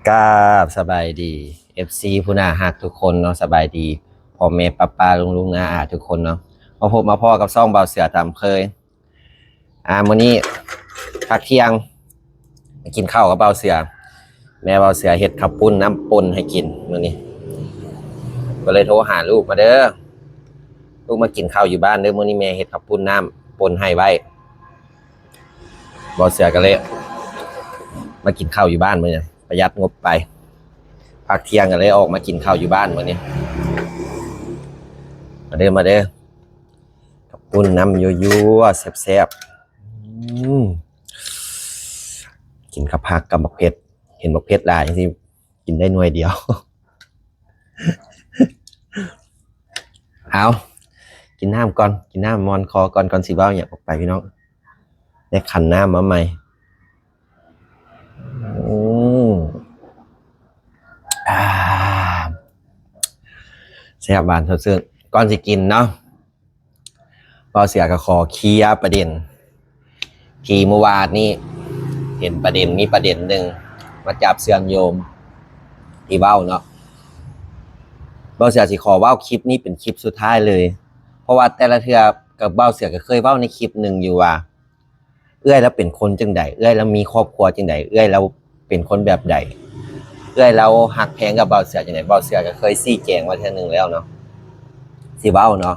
ກາບສະບາຍດີ ເອັຟຊີ ຜູ້ໜ້າຮັກທຸກຄົນເນາະ, ສະບາຍດີພໍ່ແມ່ປ້າໆລຸງໆນ້າອາທຸກຄົນເນາະ. ມາພົບມາພໍ້ກັບຊ່ອງບ່າວເສືອຕາມເຄີຍ. ອ່າ ມື້ນີ້ພັກທ່ຽງ ໄປກິນເຂົ້າກັບບ່າວເສືອ. ແມ່ບ່າວເສືອເຮັດເຂົ້າປຸ້ນນ້ຳປົ່ນໃຫ້ກິນມື້ນີ້ ກໍເລີຍໂທຫາລູກ ມາເດີ ລູກມາກິນເຂົ້າຢູ່ບ້ານເດີ ມື້ນີ້ແມ່ເຮັດເຂົ້າປຸ້ນນ້ຳປົ່ນໃຫ້ໄວ້. ບ່າວເສືອກໍເລີຍມາກິນເຂົ້າຢູ່ບ້ານມື້ນີ້ ປະຢັດງົບໄປ. ພັກທ່ຽງກໍເລີຍອອກມາກິນເຂົ້າຢູ່ບ້ານມື້ນີ້. ມາເດີ ມາເດີ ເຂົ້າປຸ້ນນ້ຳຍົວໆ ແຊບໆ. ອືມ ກິນກັບຜັກກັບບັກເຜັດ, ເຫັນບັກເຜັດຫຼາຍຈັ່ງຊີ້ ກິນໄດ້ໜ່ວຍດຽວ. ເອົາ ກິນນ້ຳກ່ອນ, ກິນນ້ຳມ່ອນຄໍກ່ອນ, ກ່ອນຊິເວົ້າຫຍັງອອກໄປພີ່ນ້ອງ. ໄດ້ຂັນນ້ຳມາໃໝ່. ອືມ ອ່າ ແຊບຫວານສົດຊື່ນ. ກ່ອນຊິກິນເນາະ ບ່າວເສືອກໍຂໍເຄຍປະເດັນທີ່ມື້ວານນີ້ ເຫັນປະເດັນ ມີປະເດັນໜຶ່ງມາຈັບເຊື່ອມໂຍງທີ່ເວົ້າເນາະ. ບ່າວເສືອຊິຂໍເວົ້າຄລິບນີ້ເປັນຄລິບສຸດທ້າຍເລີຍ ເພາະວ່າແຕ່ລະເທື່ອກັບບ່າວເສືອກໍເຄີຍເວົ້າໃນຄລິບໜຶ່ງຢູ່ວ່າ ເອື້ອຍລາວເປັນຄົນຈັ່ງໃດ, ເອື້ອຍລາວມີຄອບຄົວຈັ່ງໃດ, ເອື້ອຍລາວເປັນຄົນແບບໃດ, ເອື້ອຍລາວຮັກແພງກັບບ່າວເສືອຈັ່ງໃດ. ບ່າວເສືອກໍເຄີຍຊີ້ແຈງມາເທື່ອໜຶ່ງແລ້ວເນາະ ຊິເວົ້າເນາະ.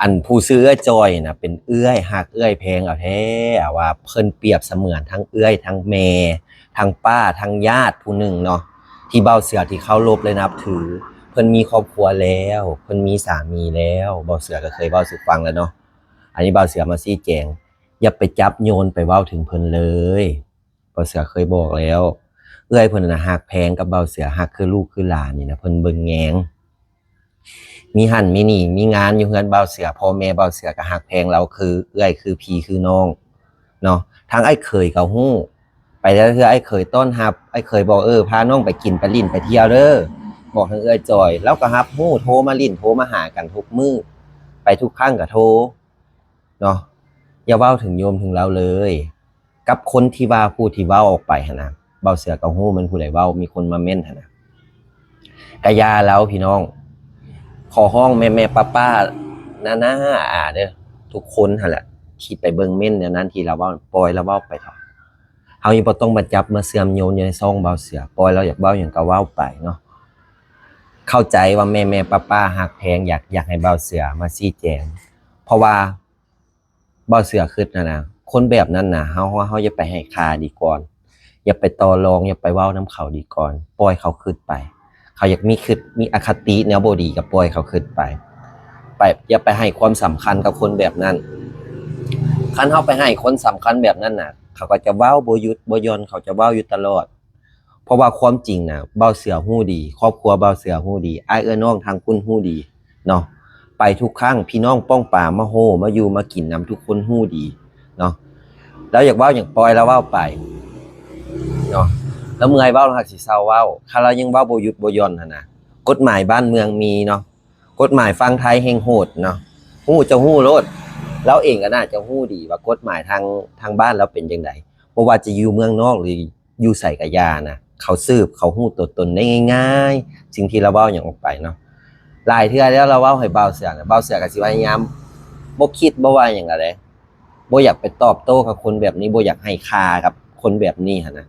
ອັນຜູ້ຊື່ເອື້ອຍຈອຍນະ ເປັນເອື້ອຍຮັກເອື້ອຍແພງເອົາແທ້ ວ່າເພິ່ນປຽບສະເໝືອນທັງເອື້ອຍ ທັງແມ່ ທັງປ້າ ທັງຍາດຜູ້ໜຶ່ງເນາະ ທີ່ບ່າວເສືອທີ່ເຄົາລົບ ແລະ ນັບຖື. ເພິ່ນມີຄອບຄົວແລ້ວ, ເພິ່ນມີສາມີແລ້ວ. ບ່າວເສືອກໍເຄີຍເວົ້າສູ່ຟັງແລ້ວເນາະ. ອັນນີ້ບ່າວເສືອມາຊີ້ແຈງ, ຢ່າໄປຈັບໂຍນໄປເວົ້າເຖິງເພິ່ນເລີຍ. ບ່າວເສືອເຄີຍບອກແລ້ວ, ເອື້ອຍເພິ່ນນະຮັກແພງກັບບ່າວເສືອ, ຮັກຄືລູກຄືຫຼານນີ້ນະ, ເພິ່ນເບິ່ງແຍງ. ມີຫັ້ນມີນີ້, ມີງານຢູ່ເຮືອນບ່າວເສືອ, ພໍ່ແມ່ບ່າວເສືອກໍຮັກແພງລາວຄືເອື້ອຍ ຄືພີ່ຄືນ້ອງເນາະ. ທາງອ້າຍເຂີຍກໍຮູ້, ໄປແຕ່ລະເທື່ອອ້າຍເຂີຍຕ້ອນຮັບ, ອ້າຍເຂີຍບອກ, ເອີ, ພານ້ອງໄປກິນໄປຫຼິ້ນໄປທ່ຽວເດີ, ບອກທາງເອື້ອຍຈອຍ, ລາວກໍຮັບຮູ້, ໂທມາຫຼິ້ນໂທມາຫາກັນທຸກມື້, ໄປທຸກຄັ້ງກໍໂທເນາະ. ຢ່າເວົ້າເຖິງໂຍມເຖິງລາວເລີຍ. ກັບຄົນທີ່ວ່າຜູ້ທີ່ເວົ້າອອກໄປຫັ້ນນະ, ເບົາເສືອກໍຮູ້ແມ່ນຜູ້ໃດເວົ້າ, ມີຄົນມາເມັ້ນຫັ້ນນະ, ກະຢ່າລາວພີ່ນ້ອງ. ຂໍຮ້ອງແມ່ໆປ້າໆນ້າໆອາໆເດີ, ທຸກຄົນຫັ້ນແຫຼະ ທີ່ໄປເບິ່ງເມັ້ນແນວນັ້ນທີ່ລາວເວົ້າ, ປ່ອຍລາວເວົ້າໄປເຖາະ. ເຮົາຍັງບໍ່ຕ້ອງມາຈັບມາເຊື່ອມໂຍງຢູ່ໃນຊ່ອງເບົາເສືອ, ປ່ອຍລາວຢາກເວົ້າຫຍັງກໍເວົ້າໄປເນາະ. ເຂົ້າໃຈວ່າແມ່ໆປ້າໆຮັກແພງ, ຢາກ, ຢາກໃຫ້ເບົາເສືອມາຊີ້ແຈງ, ເພາະວ່າ ເບົາເສືອຄິດຫັ້ນນະ, ຄົນແບບນັ້ນນະ ເຮົາ, ເຮົາ, ເຮົາຢ່າໄປໃຫ້ຄ່າດີກ່ອນ, ຢ່າໄປຕໍ່ລອງ, ຢ່າໄປເວົ້ານຳເຂົາດີກ່ອນ, ປ່ອຍເຂົາຄິດໄປ. ເຂົາຢາກມີຄິດ, ມີອະຄະຕິແນວບໍ່ດີກໍປ່ອຍເຂົາຄິດໄປ. ໄປ, ຢ່າໄປໃຫ້ຄວາມສຳຄັນກັບຄົນແບບນັ້ນ. ຄັນເຮົາໄປໃຫ້ຄວາມສຳຄັນແບບນັ້ນນະ, ເຂົາກໍຈະເວົ້າບໍ່ຢຸດບໍ່ຢ່ອນ, ເຂົາຈະເວົ້າຢູ່ຕະຫຼອດ. ເພາະວ່າຄວາມຈິງນະ ເບົາເສືອຮູ້ດີ, ຄອບຄົວເບົາເສືອຮູ້ດີ, ອ້າຍເອື້ອຍນ້ອງທາງພຸ້ນຮູ້ດີເນາະ. ໄປທຸກຄັ້ງ ພີ່ນ້ອງປ້ອງປາມາໂຮມາຢູ່ມາກິນນຳ ທຸກຄົນຮູ້ດີເນາະ. ລາວຢາກເວົ້າຫຍັງປ່ອຍລາວເວົ້າໄປເນາະ, ລາວເມື່ອຍເວົ້າລາວຫາກຊິເຊົາເວົ້າ. ຄັນລາວຍັງເວົ້າບໍ່ຢຸດບໍ່ຢ່ອນຫັ້ນນະ, ກົດໝາຍບ້ານເມືອງມີເນາະ, ກົດໝາຍຝັ່ງໄທແຮ່ງໂຫດເນາະ, ຮູ້ເຈົ້າຮູ້ໂລດ. ລາວເອງກໍໜ້າຈະຮູ້ດີວ່າກົດໝາຍທາງ, ທາງບ້ານລາວເປັນຈັ່ງໃດ, ບໍ່ວ່າຈະຢູ່ເມືອງນອກ ຫຼື ຢູ່ໃສກະຢ່ານະ, ເຂົາສືບ, ເຂົາຮູ້ຕົວຕົນໄດ້ງ່າຍໆ ສິ່ງທີ່ລາວເວົ້າຫຍັງອອກໄປເນາະ. ຫຼາຍເທື່ອແລ້ວລາວເວົ້າໃຫ້ເບົາເສືອນະ, ເບົາເສືອກະຊິພະຍາຍາມບໍ່ຄິດບໍ່ວ່າຫຍັງລະເດ້, ບໍ່ຢາກໄປຕອບໂຕ້ກັບຄົນແບບນີ້, ບໍ່ຢາກໃຫ້ຄ່າກັບຄົນແບບນີ້ຫັ້ນນະ.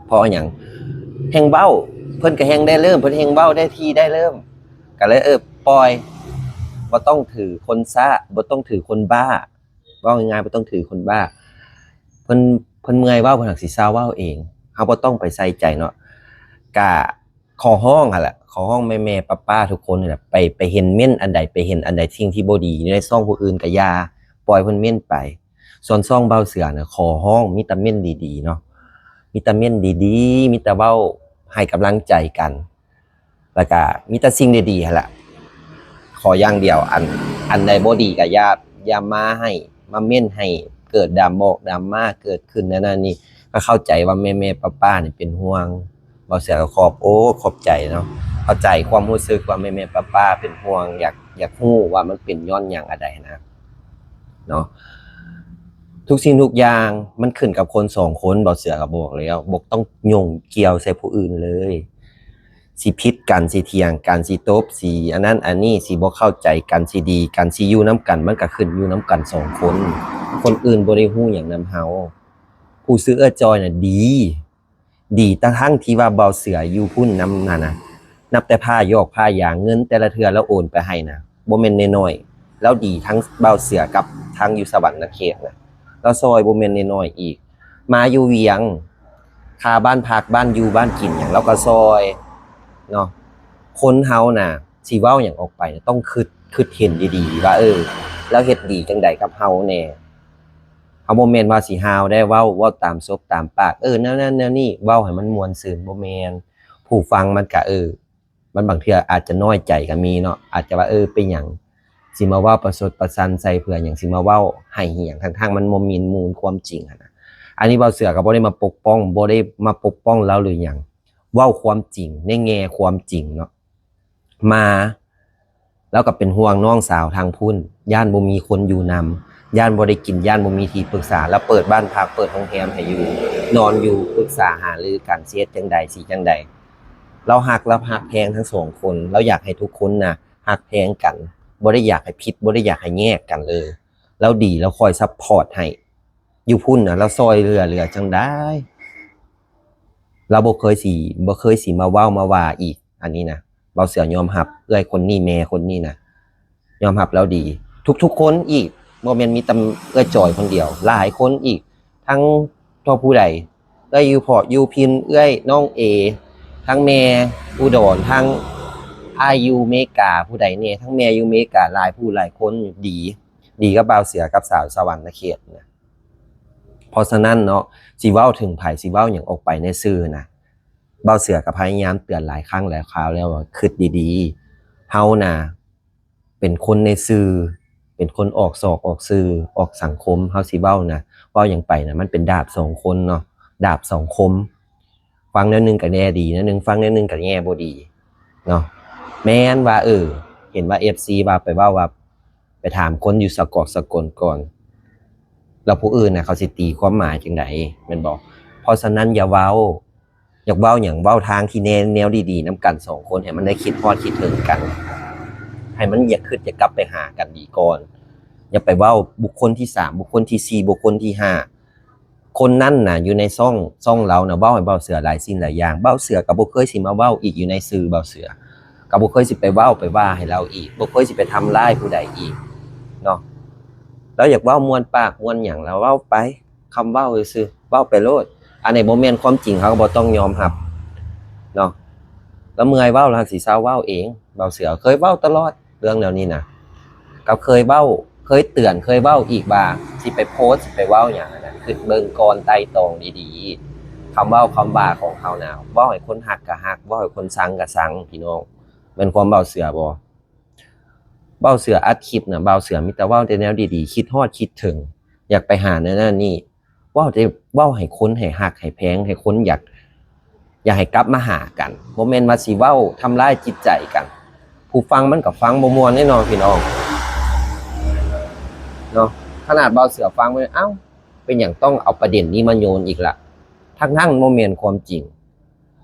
ເພາະຫຍັງ? ແຮ່ງເວົ້າ, ເພິ່ນກະແຮ່ງໄດ້ເລີ່ມ, ເພິ່ນແຮ່ງເວົ້າໄດ້ທີ່ໄດ້ເລີ່ມ, ກະເລີຍ, ເອີ, ປ່ອຍ, ບໍ່ຕ້ອງຖືຄົນຊ້າ, ບໍ່ຕ້ອງຖືຄົນບ້າ. ເວົ້າງ່າຍໆ ບໍ່ຕ້ອງຖືຄົນບ້າ. ເພິ່ນ, ເພິ່ນເມື່ອຍເວົ້າ, ເພິ່ນຫາກຊິເຊົາເວົ້າເອງ. ເຮົາບໍ່ຕ້ອງໄປໃສ່ໃຈເນາະ. ກະຂໍຮ້ອງຫັ້ນແຫຼະ, ຂໍຮ້ອງແມ່ໆປ້າໆທຸກຄົນຫັ້ນແຫຼະ, ໄປ, ໄປເຫັນເມັ້ນອັນໃດ, ໄປເຫັນອັນໃດ, ສິ່ງທີ່ບໍ່ດີຢູ່ໃນຊ່ອງຜູ້ອື່ນກະຢ່າ, ປ່ອຍເພິ່ນເມັ້ນໄປ. ສ່ວນຊ່ອງເບົາເສືອນະ, ຂໍຮ້ອງມີແຕ່ເມັ້ນດີໆເນາະ, ມີແຕ່ເມັ້ນດີໆ, ມີແຕ່ເວົ້າໃຫ້ກຳລັງໃຈກັນ. ແລ້ວກະມີແຕ່ສິ່ງດີໆຫັ້ນລະ. ຂໍຢ່າງດຽວ, ອັນ, ອັນໃດບໍ່ດີກະຢ່າ, ຢ່າມາໃຫ້, ມາເມັ້ນໃຫ້ເກີດດຣາມອກດຣາມມາເກີດຂຶ້ນນັ້ນນີ້. ກໍເຂົ້າໃຈວ່າແມ່ໆປ້າໆນີ້ເປັນຫ່ວງ. ເບົາເສືອກໍຂອບ, ໂອ້, ຂອບໃຈເນາະ, ເຂົ້າໃຈຄວາມຮູ້ສຶກວ່າແມ່ໆປ້າໆເປັນຫ່ວງ, ຢາກ, ຢາກຮູ້ວ່າມັນເປັນຍ້ອນຫຍັງອັນໃດນະ, ເນາະ. ທຸກສິ່ງທຸກຢ່າງມັນຂຶ້ນກັບຄົນສອງຄົນ, ບໍ່ເຊື່ອກໍບອກແລ້ວ, ບໍ່ຕ້ອງຫຍຸ້ງກ່ຽວໃສ່ຜູ້ອື່ນເລີຍ. ຊິຜິດກັນ, ຊິຖຽງກັນ, ຊິຕົບ, ຊິອັນນັ້ນອັນນີ້, ຊິບໍ່ເຂົ້າໃຈກັນ, ຊິດີກັນ, ຊິຢູ່ນຳກັນ, ມັນກໍຂຶ້ນຢູ່ນຳກັນສອງຄົນ. ຄົນອື່ນບໍ່ໄດ້ຮູ້ຫຍັງນຳເຮົາ. ຜູ້ຊື່ເອື້ອຍຈອຍນະດີ, ດີທັງໆທີ່ວ່າບ່າວເສືອຢູ່ພຸ້ນນຳຫັ້ນນະ, ນັບແຕ່ພາຢອກພາຢາ, ເງິນແຕ່ລະເທື່ອລາວໂອນໄປໃຫ້ນະ ບໍ່ແມ່ນນ້ອຍໆ. ລາວດີທັງບ່າວເສືອກັບທັງຢູ່ສະຫວັນນະເຂດນະ, ລາວຊ່ອຍບໍ່ແມ່ນນ້ອຍໆອີກ. ມາຢູ່ວຽງ, ຄ່າບ້ານພັກ, ບ້ານຢູ່, ບ້ານກິນຫຍັງ ລາວກໍຊ່ອຍເນາະ. ຄົນເຮົານະ ຊິເວົ້າຫຍັງອອກໄປນະ ຕ້ອງຄິດ, ຄິດເຫັນດີໆວ່າ ເອີ ລາວເຮັດດີຈັ່ງໃດກັບເຮົາແດ່. ເຮົາບໍ່ແມ່ນວ່າຊິຫ້າວໄດ້ ເວົ້າ, ເວົ້າຕາມສົບຕາມປາກ, ເອີ ແນວນັ້ນແນວນີ້, ເວົ້າໃຫ້ມັນມ່ວນຊື່ນ, ບໍ່ແມ່ນ. ຜູ້ຟັງມັນກະ ເອີ ມັນບາງເທື່ອອາດຈະນ້ອຍໃຈກໍມີເນາະ, ອາດຈະວ່າ ເອີ ເປັນຫຍັງຊິມາເວົ້າປະຊົດປະຊັນໃສ່ ເພື່ອຫຍັງຊິມາເວົ້າໃຫ້ຫຍັງ ທັງໆມັນບໍ່ມີມູນຄວາມຈິງຫັ້ນນະ. ອັນນີ້ບ່າວເສືອກໍບໍ່ໄດ້ມາປົກປ້ອງ, ບໍ່ໄດ້ມາປົກປ້ອງລາວຫຼືຫຍັງ, ເວົ້າຄວາມຈິງໃນແງ່ຄວາມຈິງເນາະ. ມາ ລາວກໍເປັນຫ່ວງນ້ອງສາວທາງພຸ້ນ, ຢ້ານບໍ່ມີຄົນຢູ່ນຳ, ຢ້ານບໍ່ໄດ້ກິນ, ຢ້ານບໍ່ມີທີ່ປຶກສາ. ລາວເປີດບ້ານພັກ, ເປີດໂຮງແຮມໃຫ້ຢູ່, ນອນຢູ່, ປຶກສາຫາລືກັນ ຊິເຮັດຈັ່ງໃດ, ຊິຈັ່ງໃດ. ລາວຮັກ, ລາວຮັກແພງທັງສອງຄົນ, ລາວຢາກໃຫ້ທຸກຄົນນະຮັກແພງກັນ, ບໍ່ໄດ້ຢາກໃຫ້ຜິດ, ບໍ່ໄດ້ຢາກໃຫ້ແຍກກັນເລີຍ. ລາວດີ, ລາວຄອຍຊັບພອດໃຫ້. ຢູ່ພຸ້ນນະ ລາວຊ່ອຍເຫຼືອ, ເຫຼືອຈັ່ງໃດ? ລາວບໍ່ເຄີຍຊິ, ບໍ່ເຄີຍຊິມາເວົ້າມາວ່າອີກ. ອັນນີ້ນະ ບ່າວເສືອຍອມຮັບ, ເອື້ອຍຄົນນີ້, ແມ່ຄົນນີ້ນະ ຍອມຮັບລາວດີ. ທຸກໆຄົນອີກ, ບໍ່ແມ່ນມີແຕ່ເອື້ອຍຈອຍຄົນດຽວ, ຫຼາຍຄົນອີກ, ທັງທົ່ວຜູ້ໃດ, ເອື້ອຍຢູ່ເພາະຢູ່ພິນ, ເອື້ອຍນ້ອງເອ, ທັງແມ່ອຸດອນ, ທັງອ້າຍຢູ່ເມກາຜູ້ໃດແດ່, ທັງແມ່ຢູ່ເມກາ, ຫຼາຍຜູ້ຫຼາຍຄົນ ດີ, ດີກັບບ່າວເສືອກັບສາວສະຫວັນນະເຂດນະ. ເພາະສະນັ້ນເນາະ, ຊິເວົ້າເຖິງໃຜ, ຊິເວົ້າຫຍັງອອກໄປໃນສື່ນະ, ບ່າວເສືອກໍພະຍາຍາມເຕືອນຫຼາຍຄັ້ງຫຼາຍຄາວແລ້ວວ່າ ຄິດດີໆ. ເຮົານະ ເປັນຄົນໃນສື່, ເປັນຄົນອອກສອກອອກສື່, ອອກສັງຄົມ, ເຮົາຊິເວົ້ານະ, ເວົ້າຫຍັງໄປນະ, ມັນເປັນດາບສອງຄົນເນາະ, ດາບສອງຄົມ. ຟັງແນວໜຶ່ງກໍແງ່ດີ, ແນວໜຶ່ງ, ຟັງແນວໜຶ່ງກໍແງ່ບໍ່ດີເນາະ. ແມ່ນວ່າ, ເອີ, ເຫັນວ່າເອັຟຊີວ່າໄປເວົ້າວ່າ ໄປຖາມຄົນຢູ່ສະກອກສະກົນກ່ອນ, ແລ້ວຜູ້ອື່ນນະ ເຂົາຊິຕີຄວາມໝາຍຈັ່ງໃດ, ແມ່ນບໍ່? ເພາະສະນັ້ນ ຢ່າເວົ້າ, ຢາກເວົ້າຫຍັງ ເວົ້າທາງທີ່ແນ, ແນວດີໆນຳກັນສອງຄົນ, ໃຫ້ມັນໄດ້ຄິດຮອດຄິດເຖິງກັນ, ໃຫ້ມັນຢາກຄິດຢາກກັບໄປຫາກັນດີກ່ອນ. ຢ່າໄປເວົ້າບຸກຄົນທີສາມ, ບຸກຄົນທີສີ່, ບຸກຄົນທີຫ້າ. ຄົນນັ້ນນະ ຢູ່ໃນຊ່ອງ, ຊ່ອງລາວນະ ເວົ້າໃຫ້ບ່າວເສືອຫຼາຍສິ່ງຫຼາຍຢ່າງ. ບ່າວເສືອກໍບໍ່ເຄີຍຊິມາເວົ້າອີກຢູ່ໃນສື່, ບ່າວເສືອກໍບໍ່ເຄີຍຊິໄປເວົ້າໄປວ່າໃຫ້ລາວອີກ, ບໍ່ເຄີຍຊິໄປທຳຮ້າຍຜູ້ໃດອີກເນາະ. ລາວຢາກເວົ້າມ່ວນປາກມ່ວນຫຍັງ ລາວເວົ້າໄປ, ຄຳເວົ້າຊື່ໆ, ເວົ້າໄປໂລດ. ອັນໃດບໍ່ແມ່ນຄວາມຈິງ ເຮົາກໍບໍ່ຕ້ອງຍອມຮັບເນາະ. ລາວເມື່ອຍເວົ້າ ລາວຊິເຊົາເວົ້າເອງ. ບ່າວເສືອເຄີຍເວົ້າຕະຫຼອດເລື່ອງແນວນີ້ນະ, ກໍເຄີຍເວົ້າ, ເຄີຍເຕືອນ, ເຄີຍເວົ້າອີກວ່າ ຊິໄປໂພສ, ຊິໄປເວົ້າຫຍັງຫັ້ນນະ, ຄິດເບິ່ງກ່ອນ, ໄຕ່ຕອງດີໆ. ຄຳເວົ້າຄຳວ່າຂອງເຮົານະ ເວົ້າໃຫ້ຄົນຮັກກໍຮັກ, ເວົ້າໃຫ້ຄົນຊັງກໍຊັງ, ພີ່ນ້ອງ. ແມ່ນຄວາມບ່າວເສືອບໍ່? ບ່າວເສືອອັດຄລິບນະ, ບ່າວເສືອມີແຕ່ເວົ້າແຕ່ແນວດີໆ, ຄິດຮອດຄິດເຖິງ, ຢາກໄປຫາແນວນັ້ນນີ້. ເວົ້າແຕ່, ເວົ້າໃຫ້ຄົນໃຫ້ຮັກໃຫ້ແພງ, ໃຫ້ຄົນຢາກ, ຢາກໃຫ້ກັບມາຫາກັນ, ບໍ່ແມ່ນວ່າຊິເວົ້າທຳລາຍຈິດໃຈກັນ. ຜູ້ຟັງມັນກໍຟັງບໍ່ມ່ວນແນ່ນອນ ພີ່ນ້ອງເນາະ. ຂະໜາດບ່າວເສືອຟັງໄປ, ເອົ້າ, ເປັນຫຍັງຕ້ອງເອົາປະເດັນນີ້ມາໂຍນອີກລະ? ທັງໆມັນບໍ່ແມ່ນຄວາມຈິງ.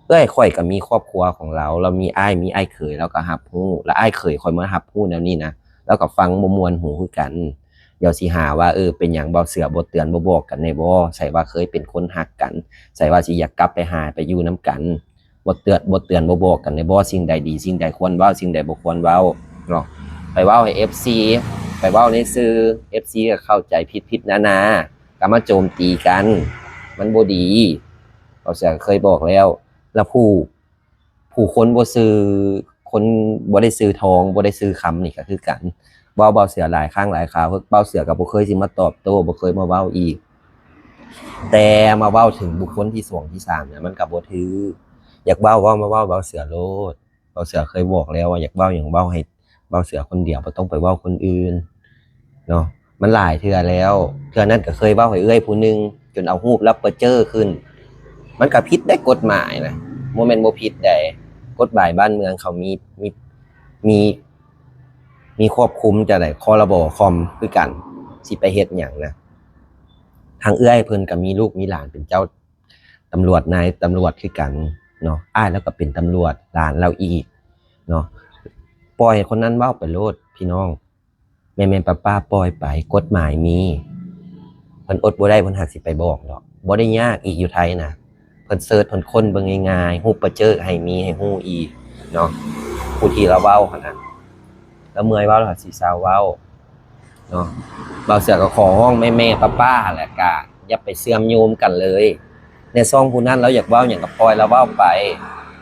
ເອື້ອຍຂ້ອຍກໍມີຄອບຄົວຂອງລາວ, ລາວມີອ້າຍ, ມີອ້າຍເຂີຍ, ລາວກໍຮັບຮູ້, ແລ້ວອ້າຍເຂີຍຂ້ອຍມາຮັບຮູ້ແນວນີ້ນະ, ລາວກໍຟັງບໍ່ມ່ວນຫູຄືກັນ. ດຽວຊິຫາວ່າ, ເອີ, ເປັນຫຍັງບ່າວເສືອບໍ່ເຕືອນບໍ່ບອກກັນແດ່ບໍ? ໃສວ່າເຄີຍເປັນຄົນຮັກກັນ, ໃສວ່າຊິຢາກກັບໄປຫາໄປຢູ່ນຳກັນ, ບໍ່ເຕືອນ, ບໍ່ເຕືອນບໍ່ບອກກັນແດ່ບໍ? ສິ່ງໃດດີ, ສິ່ງໃດຄວນເວົ້າ, ສິ່ງໃດບໍ່ຄວນເວົ້າເນາະ. ໄປເວົ້າໃຫ້ເອັຟຊີ, ໄປເວົ້າໃນສື່, ເອັຟຊີກໍເຂົ້າໃຈຜິດໆນາໆ, ກໍມາໂຈມຕີກັນ, ມັນບໍ່ດີ. ບ່າວເສືອເຄີຍບອກແລ້ວ, ແລ້ວຜູ້ ຜູ້ຄົນບໍ່ຊື່, ຄົນບໍ່ໄດ້ຊື່ທອງ, ບໍ່ໄດ້ຊື່ຄຳນີ້ກໍຄືກັນ. ເວົ້າບ່າວເສືອຫຼາຍຄັ້ງຫຼາຍຄາວ, ບ່າວເສືອກໍບໍ່ເຄີຍຊິມາຕອບໂຕ້, ບໍ່ເຄີຍມາເວົ້າອີກ. ແຕ່ມາເວົ້າເຖິງບຸກຄົນທີສອງທີສາມນະ, ມັນກໍບໍ່ຖືກ. ຢາກເວົ້າ, ເວົ້າ, ມາເວົ້າບ່າວເສືອໂລດ. ບ່າວເສືອເຄີຍບອກແລ້ວວ່າ ຢາກເວົ້າຫຍັງເວົ້າໃຫ້ບ່າວເສືອຄົນດຽວ, ບໍ່ຕ້ອງໄປເວົ້າຄົນອື່ນເນາະ. ມັນຫຼາຍເທື່ອແລ້ວ, ເທື່ອນັ້ນກໍເຄີຍເວົ້າໃຫ້ເອື້ອຍຜູ້ໜຶ່ງ ຈົນເອົາຮູບລາວປະເຈີຂຶ້ນ. ມັນກໍຜິດໃດກົດໝາຍນະ, ບໍ່ແມ່ນບໍ່ຜິດໃດ. ກົດໝາຍບ້ານເມືອງເຂົາມີ, ມີ, ມີ, ມີຄວບຄຸມຈັ່ງໃດ, ຄລບ ຄອມຄືກັນ, ຊິໄປເຮັດຫຍັງນະ? ທາງເອື້ອຍເພິ່ນກໍມີລູກມີຫຼານເປັນເຈົ້າຕຳຫຼວດ ນາຍຕຳຫຼວດຄືກັນເນາະ, ອ້າຍລາວກໍເປັນຕຳຫຼວດ ຫຼານລາວອີກເນາະ. ປ່ອຍໃຫ້ຄົນນັ້ນເວົ້າໄປໂລດພີ່ນ້ອງ. ແມ່ໆ ປ້າໆ ປ່ອຍໄປ, ກົດໝາຍມີ. ເພິ່ນອົດບໍ່ໄດ້ ເພິ່ນຫາກຊິໄປບອກດອກ. ບໍ່ໄດ້ຍາກອີກ ຢູ່ໄທນະ. ເພິ່ນເສີດ ເພິ່ນຄົ້ນເບິ່ງງ່າຍໆ, ຮູບປະເຈິກໃຫ້ມີໃຫ້ຮູ້ອີກເນາະ. ຜູ້ທີ່ລາວເວົ້າຫັ້ນນະ ລາວເມື່ອຍເວົ້າ ລາວຊິເຊົາເວົ້າເນາະ. ບ່າວເສືອກໍຂໍຮ້ອງແມ່ໆ ປ້າໆ ຫັ້ນແຫຼະ, ກະຢ່າໄປເຊື່ອມໂຍງກັນເລີຍ. ໃນຊ່ອງຜູ້ນັ້ນລາວຢາກເວົ້າຫຍັງກໍປ່ອຍລາວເວົ້າໄປ.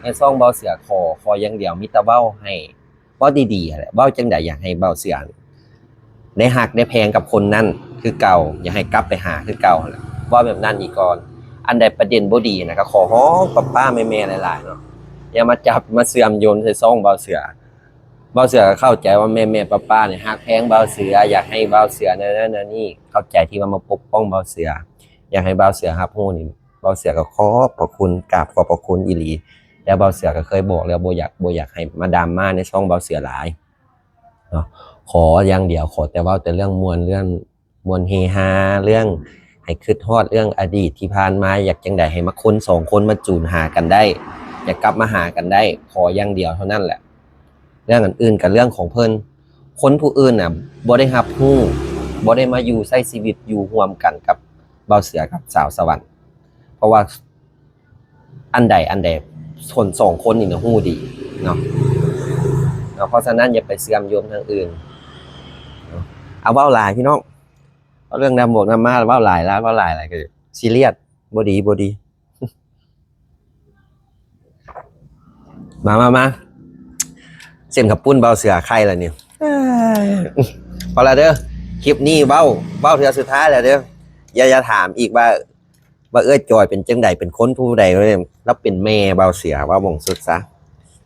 ໃນຊ່ອງບ່າວເສືອຂໍ ຂໍຢ່າງດຽວ ມີແຕ່ເວົ້າໃຫ້ ເວົ້າດີໆ ຫັ້ນແຫຼະ. ເວົ້າຈັ່ງໃດ ຢາກໃຫ້ບ່າວເສືອໄດ້ຮັກໄດ້ແພງກັບຄົນນັ້ນຄືເກົ່າ, ຢາກໃຫ້ກັບໄປຫາຄືເກົ່າຫັ້ນແຫຼະ. ເວົ້າແບບນັ້ນອີກກ່ອນ. ອັນໃດປະເດັນບໍ່ດີນະ ກໍຂໍຮ້ອງປ້າໆ ແມ່ໆ ຫຼາຍໆ ເນາະ, ຢ່າມາຈັບມາເຊື່ອມໂຍງໃສ່ຊ່ອງບ່າວເສືອ. ບ່າວເສືອກໍເຂົ້າໃຈວ່າແມ່ໆ ປ້າໆ ນີ້ຮັກແພງບ່າວເສືອ, ຢາກໃຫ້ບ່າວເສືອແນວນັ້ນແນວນີ້, ເຂົ້າໃຈທີ່ວ່າມາປົກປ້ອງບ່າວເສືອ, ຢາກໃຫ້ບ່າວເສືອຮັບຮູ້ນີ້. ບ່າວເສືອກໍຂອບພະຄຸນ, ກາບຂອບພະຄຸນອີ່ຫຼີ. ແລ້ວບ່າວເສືອກໍເຄີຍບອກແລ້ວ, ບໍ່ຢາກ ບໍ່ຢາກໃຫ້ມາດຣາມາໃນຊ່ອງບ່າວເສືອຫຼາຍເນາະ. ຂໍຢ່າງດຽວ, ຂໍແຕ່ເວົ້າແຕ່ເລື່ອງມ່ວນ, ເລື່ອງມ່ວນເຮຮາ, ເລື່ອງໃຫ້ຄິດຮອດເລື່ອງອະດີດທີ່ຜ່ານມາ. ຢາກຈັ່ງໃດໃຫ້ມາຄົນສອງຄົນມາຈູນຫາກັນໄດ້, ຢາກກັບມາຫາກັນໄດ້, ຂໍຢ່າງດຽວເທົ່ານັ້ນແຫຼະ. ເລື່ອງອັນອື່ນກໍເລື່ອງຂອງເພິ່ນ. ຄົນຜູ້ອື່ນນະ ບໍ່ໄດ້ຮັບຮູ້, ບໍ່ໄດ້ມາຢູ່ໃຊ້ຊີວິດຢູ່ຮ່ວມກັນກັບບ່າວເສືອກັບສາວສະຫວັນ. ເພາະວ່າ ອັນໃດອັນໃດ ຄົນສອງຄົນນີ້ນະຮູ້ດີເນາະ, ເນາະ. ເພາະສະນັ້ນຢ່າໄປເຊື່ອມໂຍງທາງອື່ນເນາະ. ເອົາ ເວົ້າຫຼາຍພີ່ນ້ອງ, ເວົ້າເລື່ອງນຳໝວກນຳມ້າ ເວົ້າຫຼາຍ ຫຼາຍ ເວົ້າຫຼາຍ ຫຼາຍກໍຊີຣຽສ, ບໍ່ດີ ບໍ່ດີ. ມາ ມາ ມາ ເສັ້ນເຂົ້າປຸ້ນເບົາເສືອໄຂ່ລະນີ້. ພໍລະເດີ ຄລິບນີ້ເວົ້າ ເວົ້າເທື່ອສຸດທ້າຍລະເດີ. ຢ່າ ຢ່າຖາມອີກວ່າ ວ່າເອື້ອຍຈອຍເປັນຈັ່ງໃດ ເປັນຄົນຜູ້ໃດ. ລາວເປັນແມ່ເບົາເສືອ ເວົ້າໝ່ອງສຸດຊະ,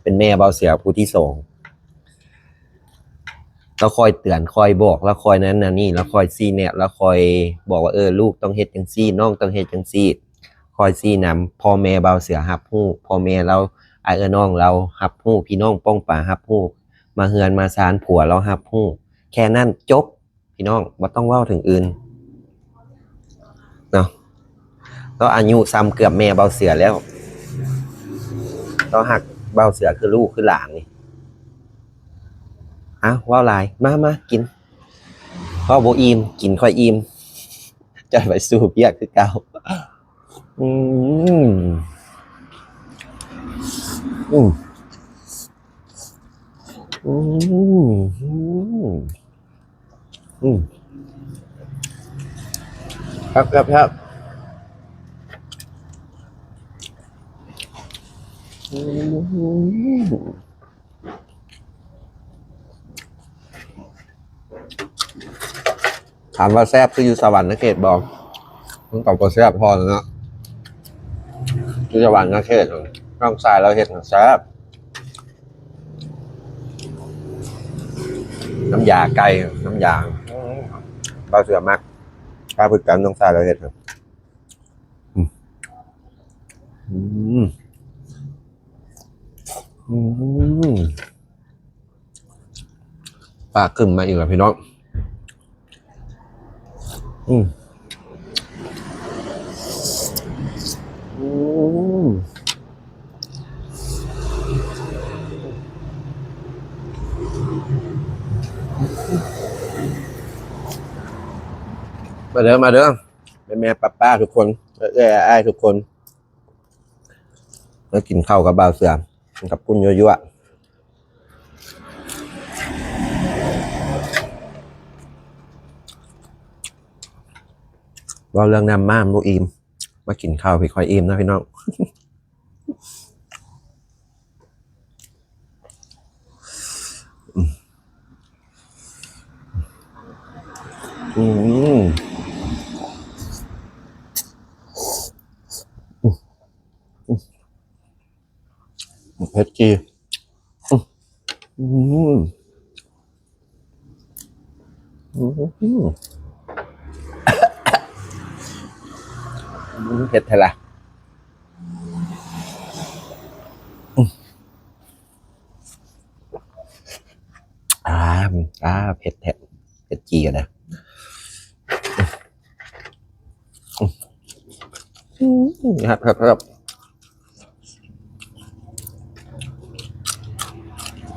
ເປັນແມ່ເບົາເສືອຜູ້ທີສອງ. ລາວຄອຍເຕືອນ ຄອຍບອກ ລາວຄອຍນັ້ນນັ້ນນີ້ ລາວຄອຍຊີ້ແນະ ລາວຄອຍບອກວ່າ ເອີ ລູກຕ້ອງເຮັດຈັ່ງຊີ້ ນ້ອງຕ້ອງເຮັດຈັ່ງຊີ້ ຄອຍຊີ້ນຳ. ພໍ່ແມ່ເບົາເສືອຮັບຮູ້, ພໍ່ແມ່ລາວ ອ້າຍເອື້ອຍນ້ອງລາວຮັບຮູ້, ພີ່ນ້ອງປ້ອງປາຮັບຮູ້, ມາເຮືອນມາຊານຜົວລາວຮັບຮູ້. ແຄ່ນັ້ນຈົບ. ພີ່ນ້ອງ ບໍ່ຕ້ອງເວົ້າເຖິງອື່ນເນາະ. ລາວອາຍຸສ່ຳເກືອບແມ່ເບົາເສືອແລ້ວ, ລາວຮັກເບົາເສືອຄືລູກຄືຫຼານນີ້. ອ້າວ ເວົ້າຫຼາຍ ມາ ມາກິນ. ເວົ້າບໍ່ອີ່ມ ກິນຄ່ອຍອີ່ມ, ຈະໄປສູ້ວຽກຄືເກົ່າ. ອືມ ອືມ ອືມ ອືມ ແຊບ ແຊບ ແຊບ. ອືມ ຖາມວ່າແຊບຄືຢູ່ສະຫວັນນະເຂດບໍ່? ມັນກໍບໍ່ແຊບພໍແລ້ວເນາະ. ຢູ່ສະຫວັນນະເຂດ ນ້ອງຊາຍລາວເຮັດນະແຊບ. ນ້ຳຢາໄກ່ ນ້ຳຢາ ອືມ ເບົາເສືອມັກ ຖ້າຄືກັນ ນ້ອງຊາຍລາວເຮັດນະ. ອືມ ອືມ ອືມ ປາກຂຶ້ນມາອີກແລ້ວພີ່ນ້ອງ. ອືມ ອືມ ມາເດີ ມາເດີ ແມ່ໆ ປ້າໆ ທຸກຄົນ ເອື້ອຍໆ ອ້າຍໆ ທຸກຄົນ. ມາກິນເຂົ້າກັບບ່າວເສືອ ກັບປຸ້ນຍົວໆ. ເວົ້າເລື່ອງນ້ຳມ້າບໍ່ອີ່ມ, ມາກິນເຂົ້າພີ້ຄ່ອຍອີ່ມເນາະພີ່ນ້ອງ. ອືມ ອືມ ເຜັດຈີ່ ອືມ ອືມ ເຜັດແທ້ລະ. ອາ ອາ ເຜັດແທ້ ເຜັດຈີ່ກັນນະ. ອືມ ແຊບໆ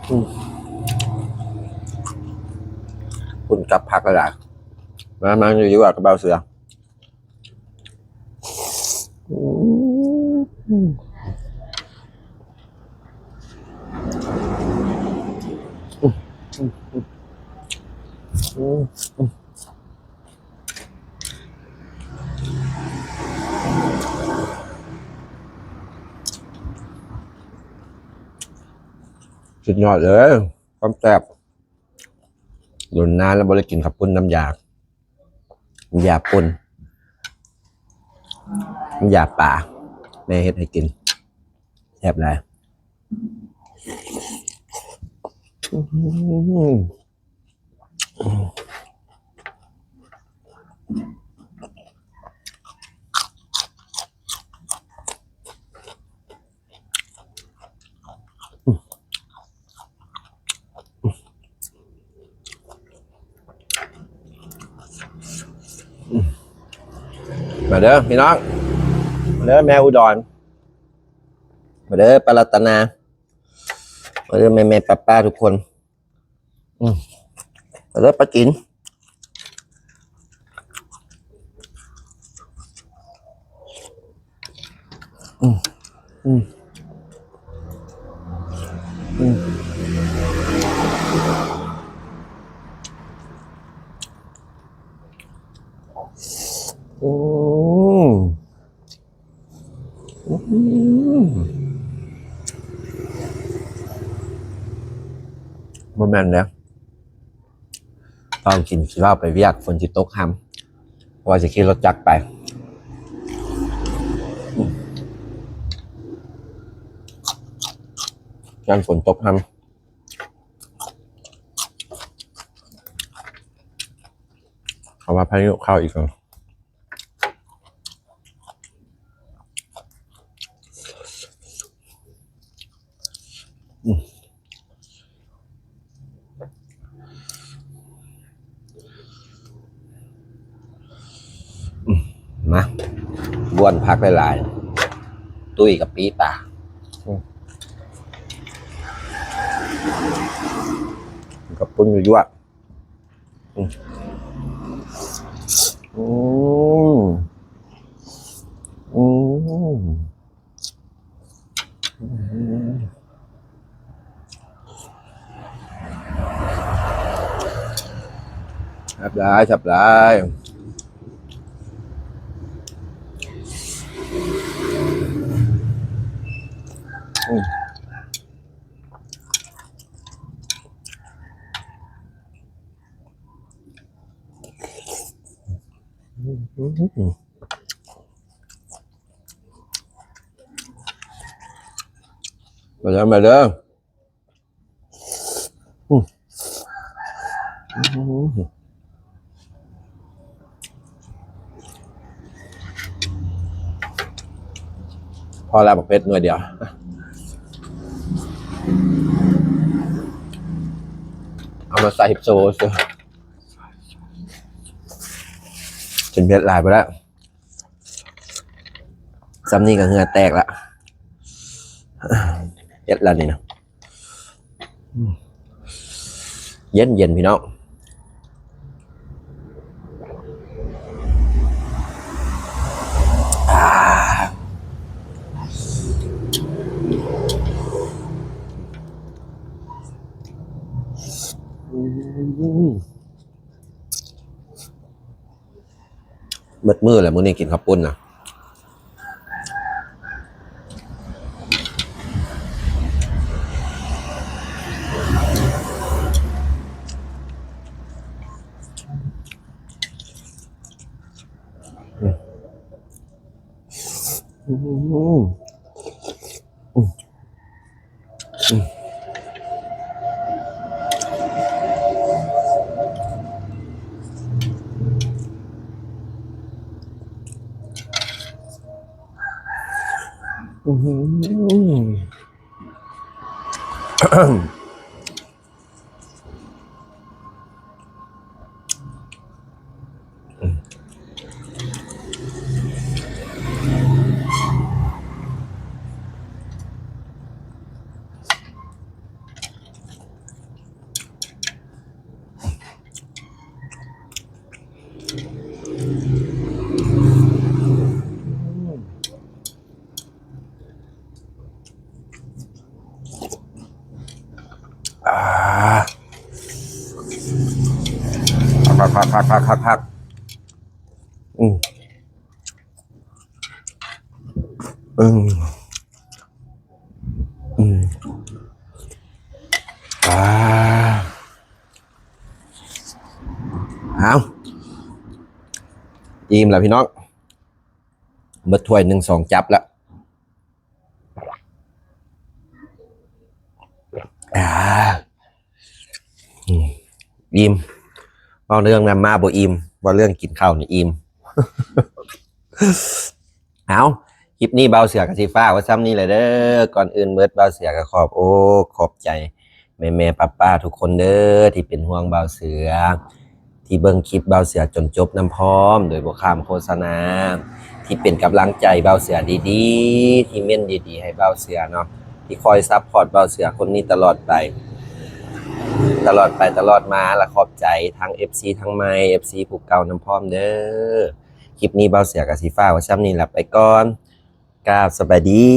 ອືມ ປຸ້ນກັບຜັກຫຼາຍໆ ມາ ມາຢູ່ ຢູ່ກັບບ່າວເສືອ. ອືມ ອືມ ອືມ ອືມ ອືມ ສຸດຍອດເລີຍ ຄວາມແຊບ. ດົນນານແລ້ວບໍ່ໄດ້ກິນເຂົ້າປຸ້ນນ້ຳຢາ ນ້ຳຢາປຸ້ນ ນ້ຳຢາປາ ແມ່ເຮັດໃຫ້ກິນ ແຊບຫຼາຍ. ມາເດີພີ່ນ້ອງ ມາເດີແມ່ອຸດອນ ມາເດີປ້າລັດຕະນາ ມາເດີແມ່ໆປ້າໆທຸກຄົນ. ອືມ ເອົາເລີຍ ໄປກິນ ອືມ ອືມ ອືມ ອືມ. ອືມ ບໍ່ແມ່ນເດ້ ຕອນກິນຊິເວົ້າໄປວຽກ ຝົນຊິຕົກຫ້ຳ ວ່າຊິຂີ່ລົດຈັກໄປ ຢ້ານຝົນຕົກຫ້ຳ ເຂົາວ່າພາຍຸເຂົ້າອີກແລ້ວ. ອືມ ອືມ ມາ ບ້ວນຜັກຫຼາຍໆ ຕຸ້ຍກັບປີ້ປາ ອືມ ກັບປຸ້ນຢູ່ ອືມ ອືມ ອືມ ແຊບຫຼາຍ ແຊບຫຼາຍ ອືມ. ມາເດີ ມາເດີ ອືມ ອືມ. ພໍແລ້ວ ບັກເຜັດໜ່ວຍດຽວ ເອົາມາໃສ່ໂຊຊື່ ກິນເຜັດຫຼາຍບໍ່ໄດ້ ສ່ຳນີ້ກໍເຫື່ອແຕກລະ ເຜັດລະນີ້ນະ. ເຢັນໆ ພີ່ນ້ອງ ອາ ອືມ. ເບິດມື້ແລ້ວ ມື້ນີ້ກິນເຂົ້າປຸ້ນນະ ອືມ. ອືມ ອືມ. ອືມ. ຄັກໆໆໆ ອືມ ອືມ ອືມ ອ່າ ເອົາ ອີ່ມແລ້ວພີ່ນ້ອງ ເບິດຖ້ວຍໜຶ່ງສອງຈັບແລ້ວ ອ່າ ອືມ ອີ່ມ ເວົ້າເລື່ອງນຳມາບໍ່ອີ່ມ ເວົ້າເລື່ອງກິນເຂົ້ານີ້ອີ່ມ ເອົາ ຄລິບນີ້ບ່າວເສືອກໍຊິຝາກໄວ້ຊ່ຳນີ້ແຫຼະເດີ. ກ່ອນອື່ນເໝິດ ບ່າວເສືອກໍຂອບອົກຂອບໃຈແມ່ໆປ້າໆທຸກຄົນເດີ ທີ່ເປັນຫ່ວງບ່າວເສືອ ທີ່ເບິ່ງຄລິບບ່າວເສືອຈົນຈົບນຳພ້ອມ ໂດຍບໍ່ຂ້າມໂຄສະນາ ທີ່ເປັນກຳລັງໃຈບ່າວເສືອດີໆ ທີ່ເມັ້ນດີໆໃຫ້ບ່າວເສືອເນາະ ທີ່ຄອຍຊັບພອດບ່າວເສືອຄົນນີ້ຕະຫຼອດໄປ ຕະຫຼອດໄປຕະຫຼອດມາ ແລະຂອບໃຈທັງເອັຟຊີທັງໃໝ່ ເອັຟຊີຜູ້ເກົ່ານຳພ້ອມເດີ. ຄລິບນີ້ບ່າວເສືອກໍຊິຝາກໄວ້ຊ່ຳນີ້ລະ ໄປກ່ອນ ກາບສະບາຍດີ.